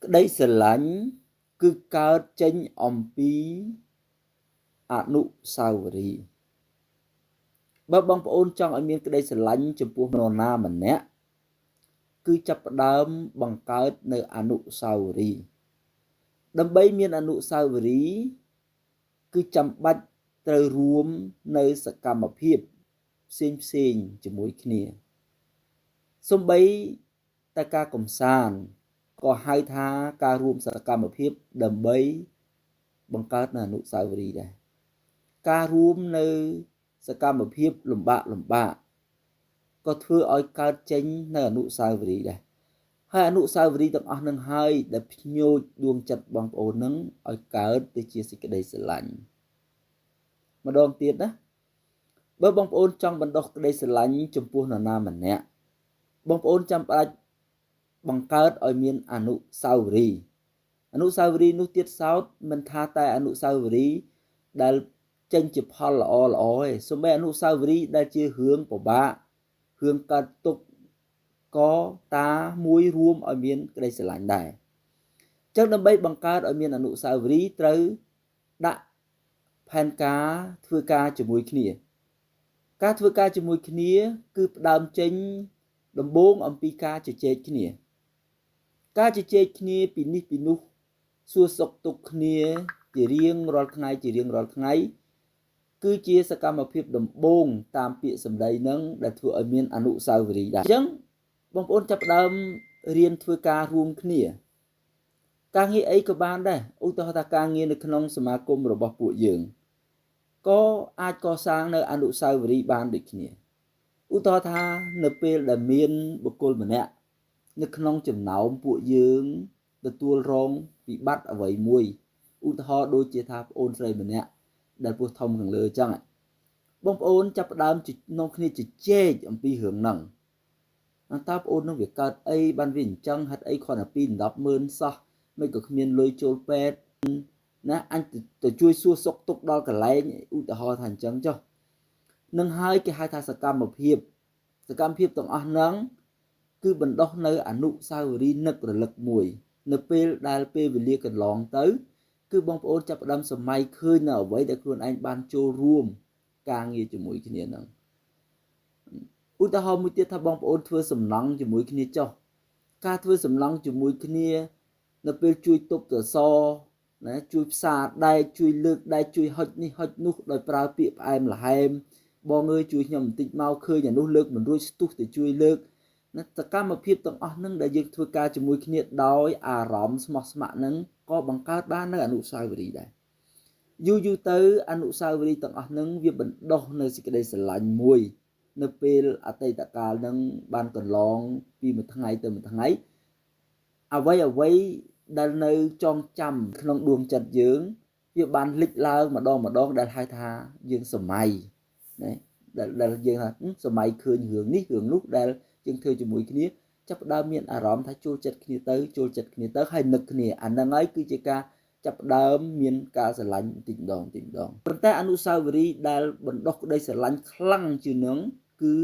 ក្តីស្រឡាញ់គឺកើតចេញអំពីអនុស្សាវរីយ៍បើបងប្អូនចង់ឲ្យមានក្តីស្រឡាញ់ចំពោះនរណាម្នាក់គឺចាប់ផ្ដើមបង្កើតនៅអនុស្សាវរីយ៍ដើម្បីមានអនុស្សាវរីយ៍គឺចាំបាច់ត្រូវរួមនៅសកម្មភាពផ្សេងផ្សេងជាមួយគ្នាសំបីតែការកំសាន្តក៏ហៅថាការរួមសកម្មភាពដើម្បីបង្កើតនៅអនុស្សាវរីយ៍ដែរការរួមនៅសកម្មភាពលំបាកលំបាកក៏ធ្វើឲ្យកើតចេញនៅអនុស្សាវរីយ៍ដែរហើយអនុស្សាវរីយ៍ទាំងអស់នឹងហើយដែលភ្ញូចដួងចិត្តបងប្អូននឹងឲ្យកើតទៅជាសេចក្តីស្រឡាញ់ម្ដងទៀតណាបើបងប្អូនចង់បណ្ដុះក្តីស្រឡាញ់ចំពោះនរណាម្នាក់បងប្អូនចាំបាច់បង្កើតឲ្យមានអនុស្សាវរីយ៍អនុស្សាវរីយ៍នោះទៀតសោតមិនថាតែអនុស្សាវរីយ៍ដែលចេញជាផលល្អល្អទេសូម្បីអនុស្សាវរីយ៍ដែលជារឿងពិបាករឿងកើតទុក្ខក៏តាមួយរួមឲ្យមានក្តីស្រឡាញ់ដែរចឹងដើម្បីបង្កើតឲ្យមានអនុស្សាវរីយ៍ត្រូវដាក់ផែនការធ្វើការជាមួយគ្នាការធ្វើការជាមួយគ្នាគឺផ្ដើមចេញដំបូងអំពីការជជែកគ្នាការជជែកគ្នាពីនេះពីនោះសួរសុខទុក្ខគ្នាជារៀងរាល់ថ្ងៃជារៀងរាល់ថ្ងៃគឺជាសកម្មភាពដំបូងតាមពាក្យសម្ដីនឹងដែលធ្វើឲ្យមានអនុស្សាវរីយ៍ដែរអញ្ចឹងបងប្អូនចាប់ផ្ដើមរៀនធ្វើការរួមគ្នាការងារអីក៏បានដែរឧទាហរណ៍ថាការងារនៅក្នុងសមាគមរបស់ពួកយើងក៏អាចកសាងនៅអនុស្សាវរីយ៍បានដូចគ្នាឧទាហរណ៍ថានៅពេលដែលមានបុគ្គលម្នាក់នៅក្នុងចំណោមពួកយើងទទួលរងវិបត្តិអ្វីមួយឧទាហរណ៍ដូចជាថាប្អូនស្រីម្នាក់ដែលពោះធំខាងលើអញ្ចឹងបងប្អូនចាប់ផ្ដើមនាំគ្នាជជែកអំពីរឿងហ្នឹងតើប្អូននឹងវាកើតអីបានវាអញ្ចឹងហេតុអីគ្រាន់តែពី 100000 សោះមិនក៏គ្មានលុយចូលពេទ្យណាអញទៅជួយសួរសុខទុក្ខដល់កន្លែងឧទាហរណ៍ថាអញ្ចឹងចុះនឹងហើយគេហៅថាសកម្មភាពសកម្មភាពទាំងអស់ហ្នឹងគឺបណ្ដោះនៅអនុស្សាវរីយ៍នឹករលឹកមួយនៅពេលដែលពេលវេលាកន្លងទៅគឺបងប្អូនចាប់ផ្ដើមសម័យឃើញនៅអ្វីដែលខ្លួនឯងបានចូលរួមការងារជាមួយគ្នាហ្នឹងឧទាហរណ៍មួយទៀតថាបងប្អូនធ្វើសំណង់ជាមួយគ្នាចុះការធ្វើសំណង់ជាមួយគ្នានៅពេលជួយទប់សសរណាជួយផ្សារដែកជួយលើកដែកជួយហុចនេះហុចនោះដោយប្រើពាក្យផ្អែមល្ហែមបងអើយជួយខ្ញុំបន្តិចមកឃើញអានោះលើកមិនរួចស្ទុះទៅជួយលើកណាសកម្មភាពទាំងអស់ហ្នឹងដែលយើងធ្វើការជាមួយគ្នាដោយអារម្មណ៍ស្មោះស្ម័គ្រហ្នឹងក៏បង្កើតបាននៅអនុស្សាវរីយ៍ដែរយូរយូរទៅអនុស្សាវរីយ៍ទាំងអស់ហ្នឹងវាបណ្ដុះនៅសេចក្តីស្រឡាញ់មួយនៅពេលអតីតកាលហ្នឹងបានកន្លងពីមួយថ្ងៃទៅមួយថ្ងៃអ្វីអ្វីដែលនៅចងចាំក្នុងដួងចិត្តយើងវាបានលេចឡើងម្ដងម្ដងដែលហៅថាយើងសម័យណាដែលយើងថាសម័យឃើញរឿងនេះរឿងនោះដែលយើងធ្វើជាមួយគ្នាចាប់ផ្ដើមមានអារម្មណ៍ថាចូលចិត្តគ្នាទៅចូលចិត្តគ្នាទៅហើយនឹកគ្នាអាហ្នឹងហើយគឺជាការចាប់ផ្ដើមមានការស្រឡាញ់បន្តិចម្ដងបន្តិចម្ដងប៉ុន្តែអនុស្សាវរីយ៍ដែលបណ្ដុះក្តីស្រឡាញ់ខ្លាំងជាងនឹងគឺ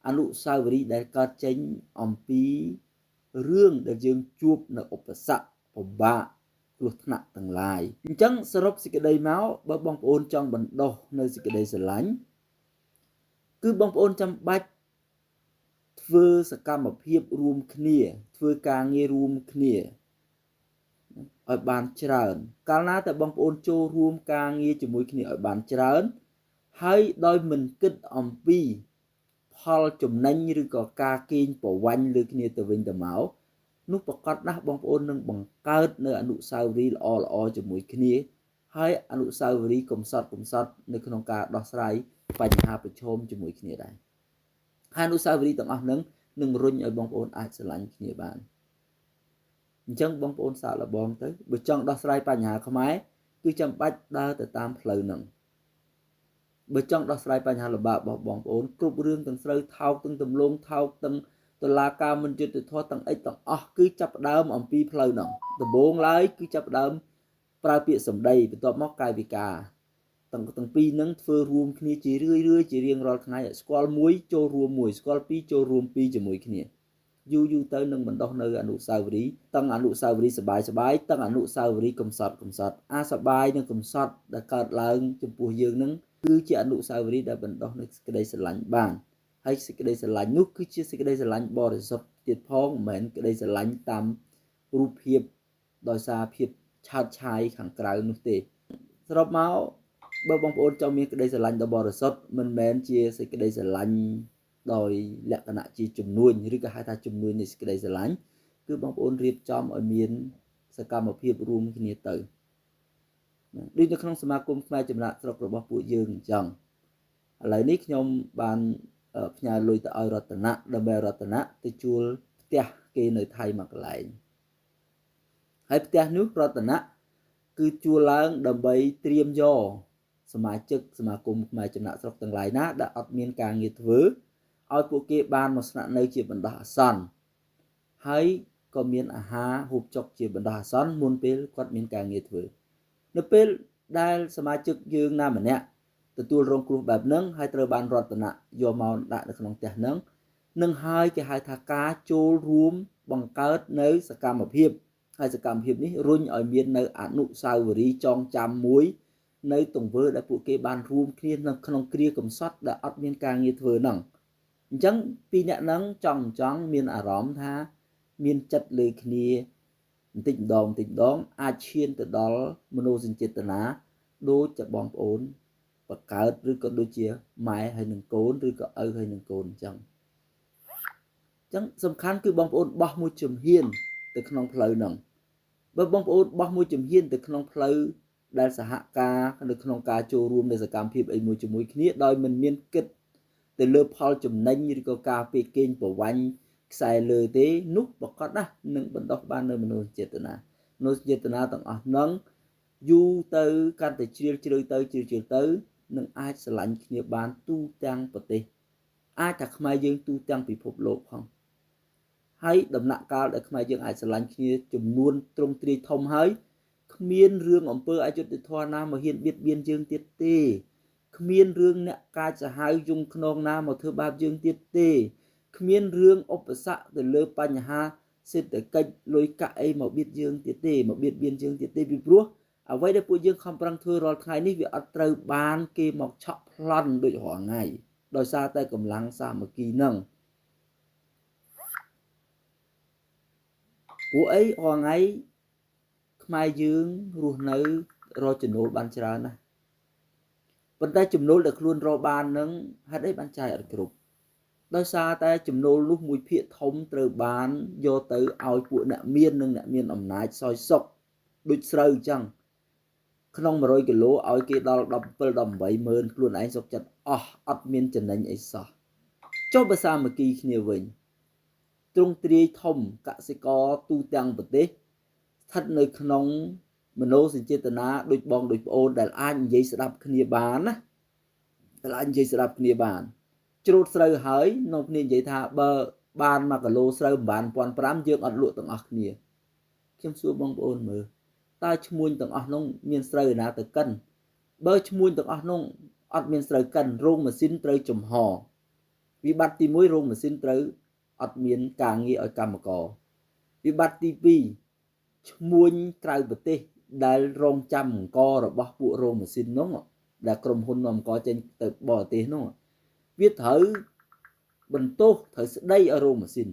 អនុស្សាវរីយ៍ដែលកើតចេញអំពីរឿងដែលយើងជួបនៅឧបសគ្គពិបាកគ្រោះថ្នាក់ទាំងឡាយអញ្ចឹងសរុបសេចក្តីមកបើបងប្អូនចង់បណ្ដុះនៅសេចក្តីស្រឡាញ់គឺបងប្អូនចាំបាច់ធ្វើសកម្មភាពរួមគ្នាធ្វើការងាររួមគ្នាឲ្យបានច្រើនកាលណាតែបងប្អូនចូលរួមការងារជាមួយគ្នាឲ្យបានច្រើនហើយដោយមិនគិតអំពីផលចំណេញឬក៏ការកេងប្រវ័ញ្ចលើគ្នាទៅវិញទៅមកនោះប្រកាសណាស់បងប្អូននឹងបង្កើតនៅអនុស្សាវរីយ៍ល្អល្អជាមួយគ្នាហើយអនុស្សាវរីយ៍កំសត់កំសត់នៅក្នុងការដោះស្រាយបញ្ហាប្រឈមជាមួយគ្នាដែរហើយអនុស្សាវរីយ៍ទាំងអស់ហ្នឹងនឹងរុញឲ្យបងប្អូនអាចស្រឡាញ់គ្នាបានអញ្ចឹងបងប្អូនសាកល្បងទៅបើចង់ដោះស្រាយបញ្ហាខ្មែរគឺចាំបាច់ដើរទៅតាមផ្លូវហ្នឹងបើចង់ដោះស្រាយបញ្ហាលំបាករបស់បងប្អូនគ្រប់រឿងទាំងស្រូវថោកទាំងទម្លងថោកទាំងតុលាការមិនយុត្តិធម៌ទាំងអីទាំងអស់គឺចាប់ផ្ដើមអំពីផ្លូវហ្នឹងដំបូងឡើយគឺចាប់ផ្ដើមប្រើពាក្យសម្ដីបន្ទាប់មកកាយវិការទាំងពីរហ្នឹងធ្វើរួមគ្នាជារឿយរឿយជារៀងរាល់ថ្ងៃស្គាល់មួយចូលរួមមួយស្គាល់ពីរចូលរួមពីរជាមួយគ្នា យូរយូរទៅនឹងបណ្ដោះនៅអនុស្សាវរីយ៍ទាំងអនុស្សាវរីយ៍សបាយសបាយទាំងអនុស្សាវរីយ៍កំសត់កំសត់អាសបាយនិងកំសត់ដែលកើតឡើងចំពោះយើងនឹងគឺជាអនុស្សាវរីយ៍ដែលបណ្ដោះនៅសេចក្តីស្រឡាញ់បានហើយសេចក្តីស្រឡាញ់នោះគឺជាសេចក្តីស្រឡាញ់បរិសុទ្ធទៀតផងមិនមែនក្តីស្រឡាញ់តាមរូបភាពដោយសារភាពឆើតឆាយខាងក្រៅនោះទេសរុបមកបើបងប្អូនចង់មានក្តីស្រឡាញ់ដ៏បរិសុទ្ធមិនមែនជាសេចក្តីស្រឡាញ់ដោយលក្ខណៈជាជំនួញឬក៏ហៅថាជំនួញនៃសេចក្តីស្រឡាញ់គឺបងប្អូនរៀបចំឲ្យមានសកម្មភាពរួមគ្នាទៅដូចនៅក្នុងសមាគមខ្មែរចំណាកស្រុករបស់ពួកយើងអញ្ចឹងឥឡូវនេះខ្ញុំបានផ្ញើលុយទៅឲ្យរតនៈដើម្បីរតនៈទៅជួលផ្ទះគេនៅថៃមួយកន្លែងហើយផ្ទះនោះរតនៈគឺជួលឡើងដើម្បីត្រៀមយកសមាជិកសមាគមខ្មែរចំណាកស្រុកទាំងឡាយណាដែលអត់មានការងារធ្វើឲ្យពួកគេបានមកស្នាក់នៅជាបណ្ដោះអាសន្នហើយក៏មានអាហារហូបចុកជាបណ្ដោះអាសន្នមុនពេលគាត់មានការងារធ្វើនៅពេលដែលសមាជិកយើងណាម្នាក់ទទួលរងគ្រោះបែបហ្នឹងហើយត្រូវបានរតនៈយកមកដាក់នៅក្នុងផ្ទះហ្នឹងនឹងហើយគេហៅថាការចូលរួមបង្កើតនៅសកម្មភាពហើយសកម្មភាពនេះរុញឲ្យមាននៅអនុស្សាវរីយ៍ចងចាំមួយនៅទង្វើដែលពួកគេបានរួមគ្នានៅក្នុងគ្រាកំសត់ដែលអត់មានការងារធ្វើហ្នឹងអញ្ចឹងពីរអ្នកហ្នឹងចង់មានអារម្មណ៍ថាមានចិត្តលើគ្នាបន្តិចម្ដងអាចឈានទៅដល់មនោសញ្ចេតនាដូចជាបងប្អូនបង្កើតឬក៏ដូចជាម៉ែហើយនឹងកូនឬក៏ឪហើយនឹងកូនអញ្ចឹងសំខាន់គឺបងប្អូនបោះមួយជំហានទៅក្នុងផ្លូវហ្នឹងបើបងប្អូនបោះមួយជំហានទៅក្នុងផ្លូវដែលសហការនៅក្នុងការចូលរួមในសកម្មភាពអីមួយជាមួយគ្នាដោយមិនមានគិតទៅលើផលចំណេញឬក៏ការពេកេងប្រវាញ់ខ្សែលើទេនោះប្រកាសណាស់នឹងបណ្ដោះបាននៅមនោចេតនាមនោចេតនាទាំងអស់ហ្នឹងយូរទៅកាន់តែជ្រាលជ្រៅទៅជ្រាលជ្រៅទៅនឹងអាចស្រឡាញ់គ្នាបានទូទាំងប្រទេសអាចថាខ្មែរយើងទូទាំងពិភពលោកផងហើយដំណាក់កាលដែលខ្មែរយើងអាចស្រឡាញ់គ្នាចំនួនទ្រង់ទ្រាយធំហើយគ្មានរឿងអំពើអយុត្តិធម៌ណាមកហ៊ានបៀតបៀនយើងទៀតទេគ្មានរឿងអ្នកកាចសាហាវយំខ្នងណាមកធ្វើបាបយើងទៀតទេគ្មានរឿងឧបសគ្គទៅលើបញ្ហាសេដ្ឋកិច្ចលុយកាក់អីមកបៀតយើងទៀតទេមកបៀតបៀនយើងទៀតទេពីព្រោះអ្វីដែលពួកយើងខំប្រឹងធ្វើរាល់ថ្ងៃនេះវាអត់ត្រូវបានគេមកឆក់ប្លន់ដូចរាល់ថ្ងៃដោយសារតែកម្លាំងសាមគ្គីហ្នឹងពួកអីរាល់ថ្ងៃខ្មែរយើងរស់នៅរកចំណូលបានច្រើនណាស់ប៉ុន្តែចំណូលដែលខ្លួនរកបាននឹងហេតុអីបានចាយអត់គ្រប់ដោយសារតែចំណូលនោះមួយភាគធំត្រូវបានយកទៅឲ្យពួកអ្នកមាននិងអ្នកមានអំណាចសោយសុខដូចស្រូវអញ្ចឹងក្នុង100គីឡូឲ្យគេដល់17 18ម៉ឺនខ្លួនឯងសុខចិត្តអស់អត់មានចំណេញអីសោះចុះបើសាមគ្គីគ្នាវិញទ្រង់ទ្រាយធំកសិករទូទាំងប្រទេសស្ថិតនៅក្នុងមនោសញ្ចេតនាដូចបងដូចប្អូនដែលអាចនិយាយស្ដាប់គ្នាបានណាដែលអាចនិយាយស្ដាប់គ្នាបានច្រូតស្រូវហើយនាំគ្នានិយាយថាបើបាន1គីឡូស្រូវ1500យើងអត់លក់ទាំងអស់គ្នាខ្ញុំសួរបងប្អូនមើលតើឈ្មួញទាំងអស់នោះមានស្រូវណាទៅកិនបើឈ្មួញទាំងអស់នោះអត់មានស្រូវកិនរោងម៉ាស៊ីនត្រូវចំហវិបត្តិទី1រោងម៉ាស៊ីនត្រូវអត់មានការងារឲ្យកម្មករវិបត្តិទី2ឈ្មួញក្រៅប្រទេសដែលរងចាំអង្គរបស់ពួករោងម៉ាស៊ីននោះដែលក្រុមហ៊ុននាំអង្គចេញទៅបរទេសនោះវាត្រូវបន្ទោសត្រូវស្ដីឲ្យរោងម៉ាស៊ីន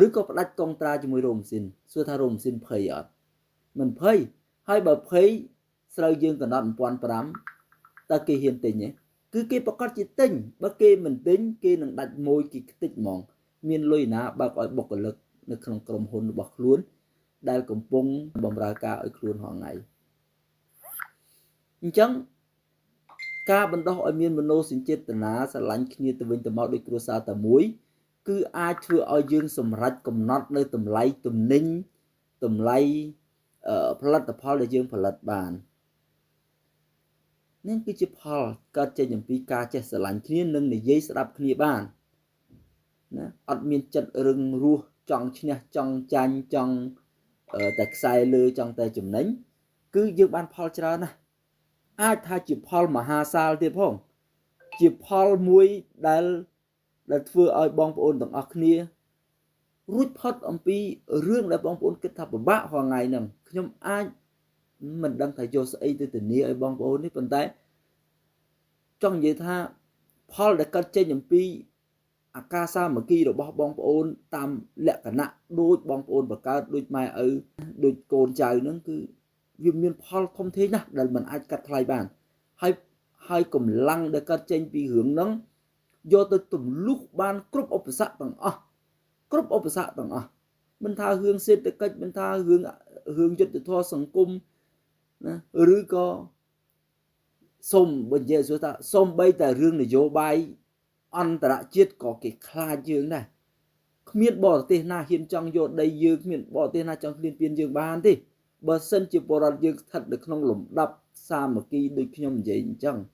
ឬក៏ផ្ដាច់កុងត្រាជាមួយរោងម៉ាស៊ីនសួរថារោងម៉ាស៊ីនភ័យអត់មិនភ័យហើយបើភ័យស្រូវយើងកំណត់1500តើគេហ៊ានទិញទេគឺគេប្រកាសជាទិញបើគេមិនទិញគេនឹងដាច់មួយគេខ្ទេចហ្មងមានលុយណាបើកឲ្យបុគ្គលិកនៅក្នុងក្រុមហ៊ុនរបស់ខ្លួនដែលកំពុងបម្រើការឲ្យខ្លួនរាល់ថ្ងៃអញ្ចឹងការបណ្ដោះឲ្យមានមនោសញ្ចេតនាស្រឡាញ់គ្នាទៅវិញទៅមកដូចគ្រួសារតែមួយគឺអាចធ្វើឲ្យយើងសម្រេចកំណត់នៅតម្លៃទំនិញតម្លៃផលិតផលដែលយើងផលិតបាននេះគឺជាផលកើតចេញអំពីការចេះស្រឡាញ់គ្នានិងនិយាយស្ដាប់គ្នាបានណាអត់មានចិត្តរឹងរូសចង់ឈ្នះចង់ចាញ់ចង់តែខ្សែលើចង់តែចំណេញគឺយើងបានផលច្រើនណាស់អាចថាជាផលមហាសាលទៀតផងជាផលមួយដែល ដែលធ្វើឲ្យបងប្អូនទាំងអស់គ្នា រួចផុតអំពីរឿងដែលបងប្អូនគិតថាពិបាករាល់ថ្ងៃហ្នឹងខ្ញុំអាចមិនដឹងថាយកស្អីទៅធានាឲ្យបងប្អូននេះប៉ុន្តែចង់និយាយថាផលដែលកើតចេញអំពីអាការសាមគ្គីរបស់បងប្អូនតាមលក្ខណៈដូចបងប្អូនបង្កើតដូចម៉ែឪដូចកូនចៅហ្នឹងគឺវាមានផលធំធេងណាស់ដែលមិនអាចកាត់ថ្លៃបានហើយហើយកម្លាំងដែលកើតចេញពីរឿងហ្នឹងយកទៅទម្លុះបានគ្រប់ឧបសគ្គទាំងអស់គ្រប់ឧបសគ្គទាំងអស់មិនថារឿងសេដ្ឋកិច្ចមិនថារឿងរឿងយុត្តិធម៌សង្គមណាឬក៏សូមបញ្ជាក់សួរថាសូមបីតែរឿងនយោបាយអន្តរជាតិក៏គេខ្លាចយើងដែរគ្មានបរទេសណាហ៊ានចង់យកដីយើងគ្មានបរទេសណាចង់ឃ្លានពានយើងបានទេបើសិនជាពលរដ្ឋយើងស្ថិតនៅក្នុងលំដាប់សាមគ្គីដូចខ្ញុំនិយាយអញ្ចឹង។